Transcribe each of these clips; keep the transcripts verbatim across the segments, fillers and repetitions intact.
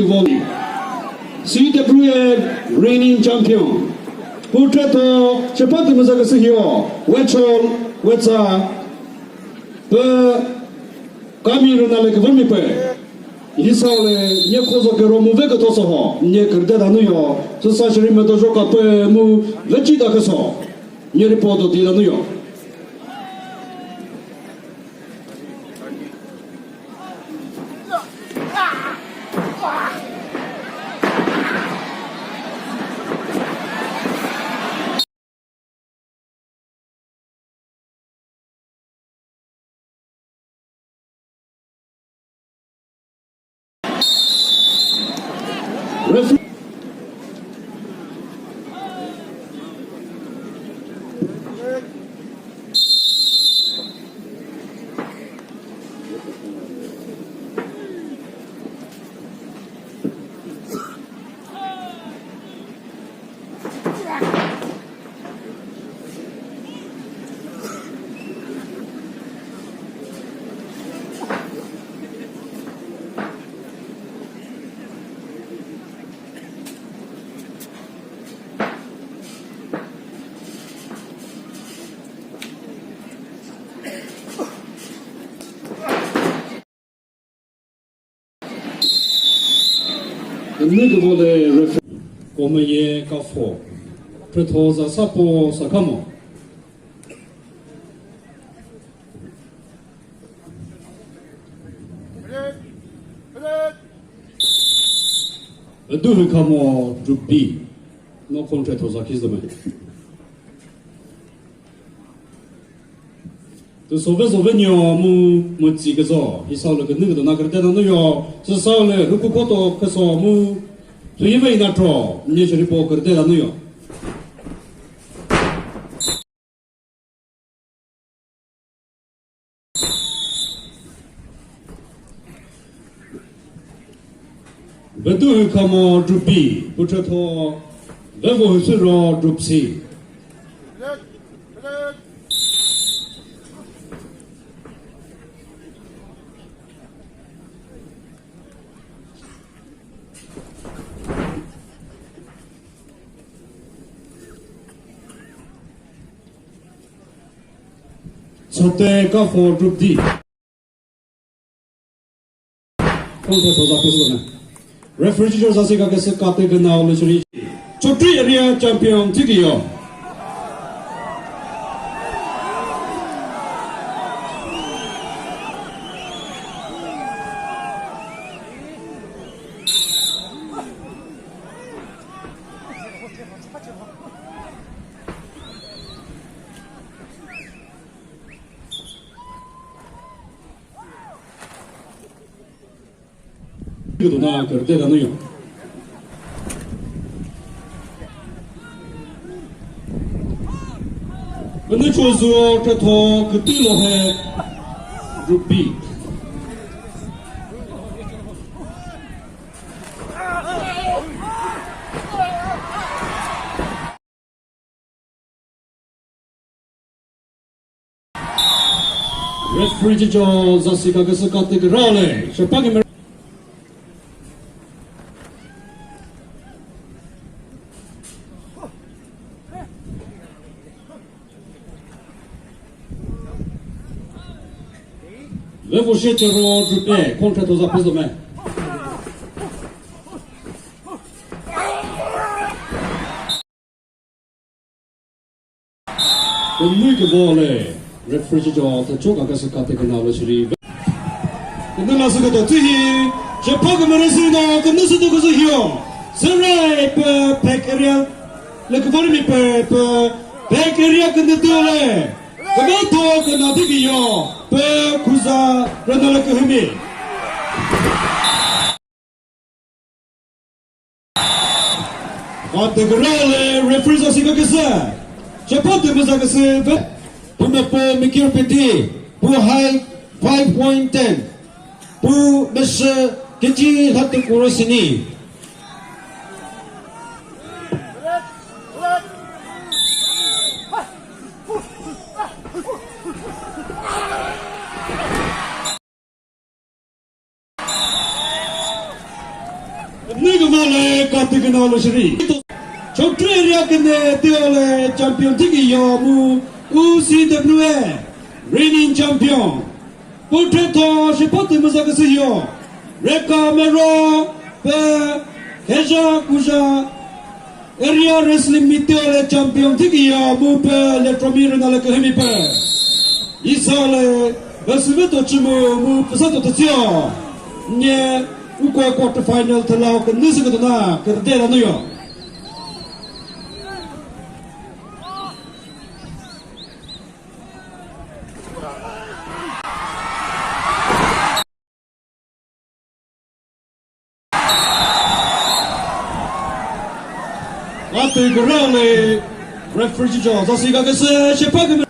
Volley. C W A reigning champion. Pu thretho, chepa tümüza küsü hio, Wechol, Wetsa, pü kami rüna le küvümi pü. Yisao le, nye khozo kero mu ve kütho soho, nye kürte danu yo, süsa shiri meto jo ka pü mu ve chi da küso, nye ripo do di danu yo. Referee. Nü küvo le referee. Komeye kafo. Thretho za sapo sakamo. Edu hükamo Group B. No contract ho za khizeme. Tü sove sove nyo mu, mu tsi küzo, hi sao lü künü küdo na kürüte na nü yo, sü sao lü hüpü koto küso mu, tü yi ve ina tro, nye shiri po kürüte na nü yo. Vedu hükamo Group B, püthrütho, vevo hüsüro Group C. Chote ka for Group D. Kongte thoza püsüna. Referee cho zasi ka kese kate gena le churi. Chotri area champion thikiyo. Kütuna kürüte danu yo. Künü chozuo kretho kütü lo he Group B. Referee cho zasi ka kese kate kürale. Shepaki mer- Level shit ro Group A, contract to za pezome. Künü küvo le, referee cho, ta cho ka kese kate künalo chiri. Künü la sü ka to tühi, je pa kümüre sü no, künü sü to küzü hiyo. Serai pe, pe area, le küvori mi pe, pe, pe area künü tüle. Künü to künü tühi yo, pe kuza, rana le kühümi. Kate kürale referee zasi ka kese. Chepa tümüza kese ve. Pumepo mikir piti. Pu high five point ten. Pu mesü kiti hatu kuro sini. Nigumale katikina lo shiri. Chokri area kene tiole champion tiki yo mu U C W A reigning champion. Portrait to shipoti muzakasi yo. Reka mero pe heja kuja. Area Wrestling Meet le champion tiki ya mu pe le tromi rüna le kühemi pe. Isa le Wrestling Meet to chimu mu pesa to tütsio. Nye uko quarter final thalao ke nisi ke dona ke de la nuyo. Atü kürale referee cho zasi ka kese shepa kümüre.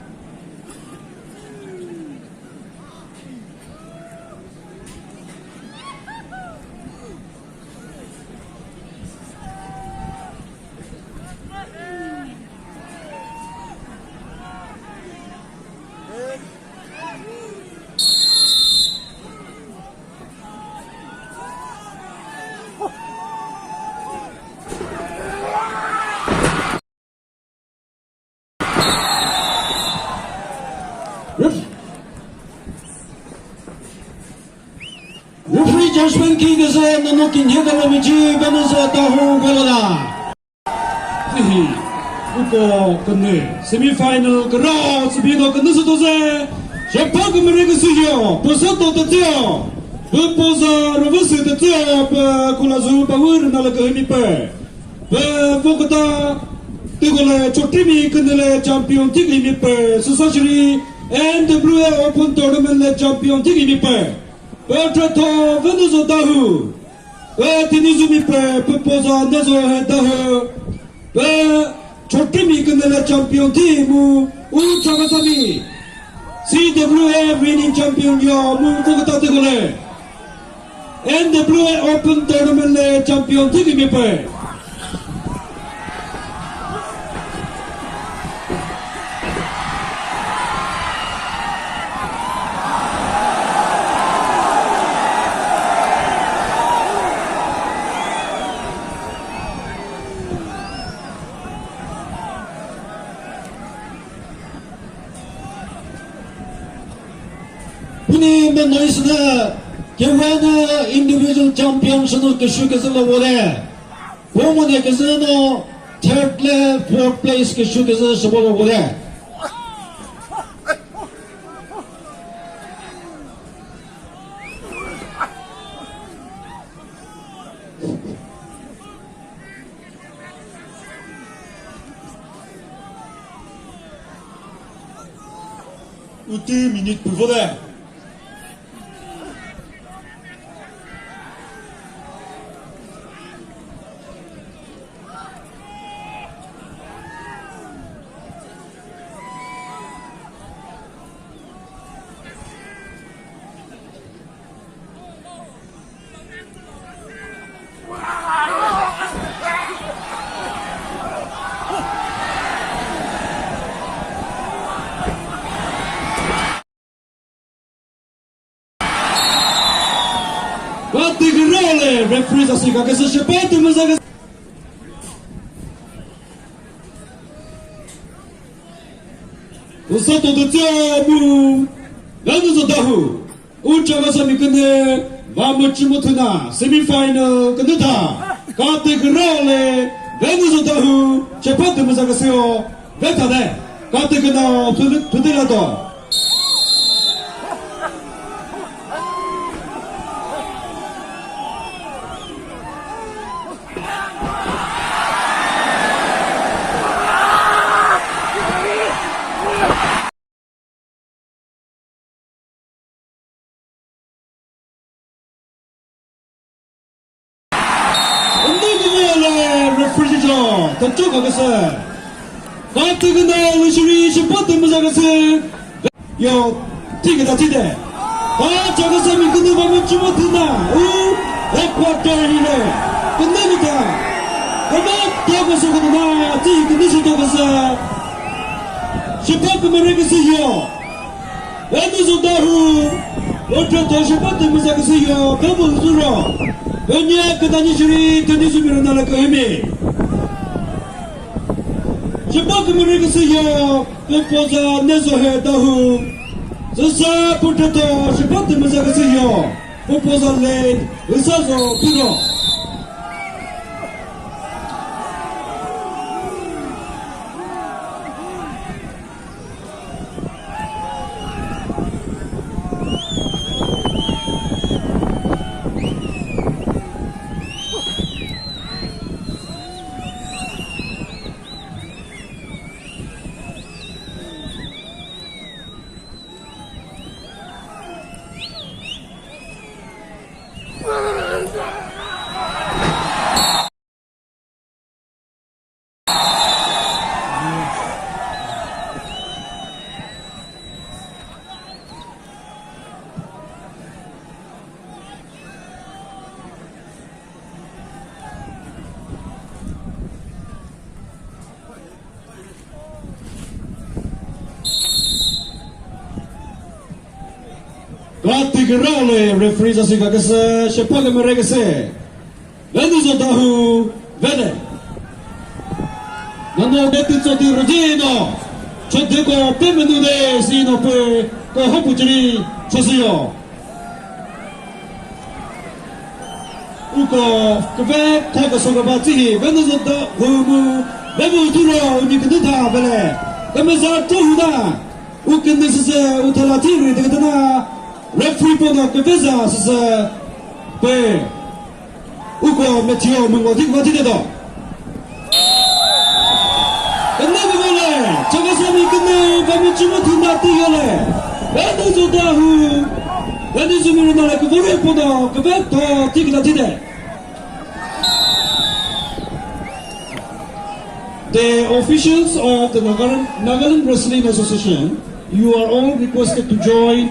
Ref-, referee judgment ki kese nanu kinye kala michi benu sa tahu galada. Hihi, uko kene semifinal kara sibino kene sü toze. Shepa kümüre küsü yo, pesa to tütsio. Pe poza rüvüsü tütsio, pe kulazu pa wür na la kühemi pe. Pe voküta tiko le Chokrimi kene le champion tiki mi pe. Süsa shiri N W A Open Tournament le champion tiki mi pe. Pe tratho Venuzo Dawhuo. Pe tini zumi pe, pe poza nezo he Dawhuo. Pe Chokrimi kene le champion ti mu u Chakhesami C W A reigning champion yo mu voküta tiko le N W A Open Tournament le champion tiki mi pe. Puni me noise na kewena individual champion shino keshu kese lo wole. Pomone küzü no third le fourth place küshu küzü shibolo gole. Utü minute püvo de. Kati kürale, referee zasi ka kese shepa tümüza kese. Usa to tütsio mu, Venuzo Dawhuo. U Chakhesami kene, va mu chimu thüna, semifinal kene tha. Kati kürale, Venuzo Dawhuo, shepa tümüza kese yo. Vethade, kati küna thüdü-, thüdüla to. Undegüvele referee cho, tacho kakese. Kateküna lushiri shipa temüza kese. Yo, thiküta thide. Ba Chakhesami künü ba mu chuma thina. U, headquarter hile. Künü nita. Kama tokese künü na, ti künü si tokese. Shipa kümere kese yo. Venuzo Dawhuo, ultra to shipa temüza kese yo, kamu zuro. Hünya kütani shiri tani sumiro nala kühümi. Shepha kümüre küsü yo, püpoza nezo he dahu. Züsa pütüto, shepha tümüza küsü yo, püpoza le, züsa zo püro. Ka tüki rao le referee za sika küsü, shepha kümüre küsü. Veni zo dahu, vene. Nano beti tsoti rüzino. Chodeko pe menu de sino pe, ko hopu chiri, chosiyo. Uko küve kha küsoko ba tsihi, veni zo dahu mu, vemu turo, uni kündü tha vele. Kümüza tuhu da. Ukündü süsü, uthala thiri tükütüna, referee pono küpeza süsü, pe, uko Matthew müngo thik va thide do. Künü müngo le, Chakhesangmi künü, vami chimo thina ti yole. Veni zo dahu, veni zo mürüna le küvore pono, küve tho thik la thide. The officials of the Nagaland, Nagaland Wrestling Association, you are all requested to join